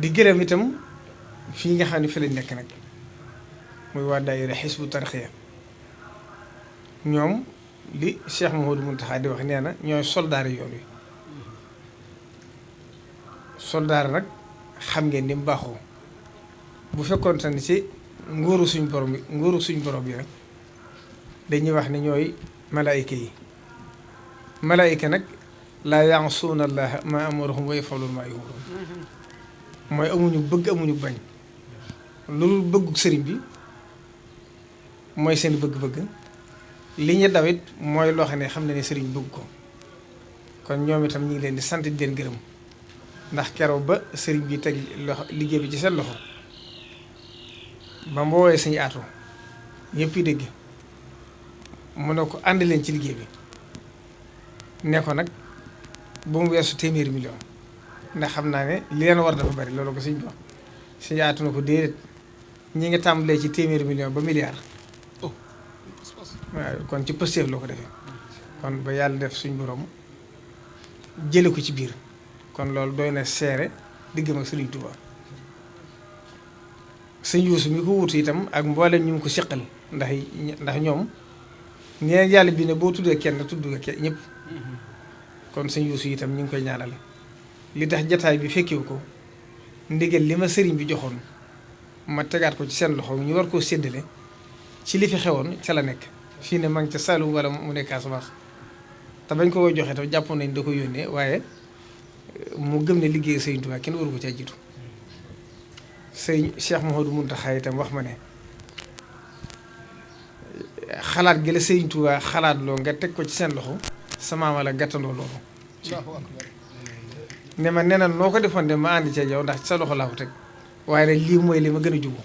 di gërëm itam fii nga xam ne fi lañ nekk nag muy waa daayira Hizbut Tarqiyyah ñoom li Cheikh Mouhamadou Mountakha di wax nee na ñooy soldaari yoon wi soldaar nag xam ngeen ni mu baaxoo bu fekkoon te ni ci nguuru suñ borom bi rek dañuy wax ne ñooy malaayika yi malaayika nag laa ya'suuna llaaha maa amarahum wa yaf'aluuna maa yu'maruun mooy amuñu bëgg amuñu bañ loolu bëggu sëriñ bi mooy seen bëgg-bëgg li ñu dawit mooy loo xam ne sëriñ bëgg ko kon ñoom itam ñu ngi leen di sant di leen gërëm ndax keroog ba sëriñ bi teg loxo liggéey bi ci seen loxo ba mboowee suñu aatu ñëpp yi dégg mu ne ko ànd leen ci liggéey bi ne ko nag ba mu weesu téeméeri million ndax xam naa ne li leen war dafa bari loolu ko suñ bi wax suñu aatu na ko déedéet ñi nga tàmbalee ci téeméeri million ba milliard waaw kon ci pësteef loo ko defee kon ba yàlla def suñ borom jële ko ci biir kon loolu doy na seere diggam ak Sëriñ Tuubaa sëñ Yuusu mi ko wutu itam ak mboolem ñu ngi ko seqal ndax ñoom ñeneen yàlla bi ne boo tuddee kenn tudd nga kenn ñëpp kon sëñ Yuusu itam ñu ngi koy ñaanal li tax jataay bi fekkewu ko ndigal li ma sëriñ bi joxoon ma tegaat ko ci seen loxo ñu war koo séddale ci li fi xewoon ca la nekk fii ne ma ngi ca Saloum wala mu nekk Casamance te bañ ko koy joxee tam jàppoon nañ da ko yónnee waaye mu gëm ne liggéey Sëriñ Tuubaa kenn waru ko ca jiitu sëñ Cheikh Mouhamadou Mountakha itam wax ma ne xalaat gi la Sëriñ Tuubaa xalaat loo nga teg ko ci seen loxo sama maama la gàttandoo loolu ne ma nee na noo ko defoon de ma ànd ca yow ndax sa loxo laa ko teg waaye nag lii mooy li ma gën a jubu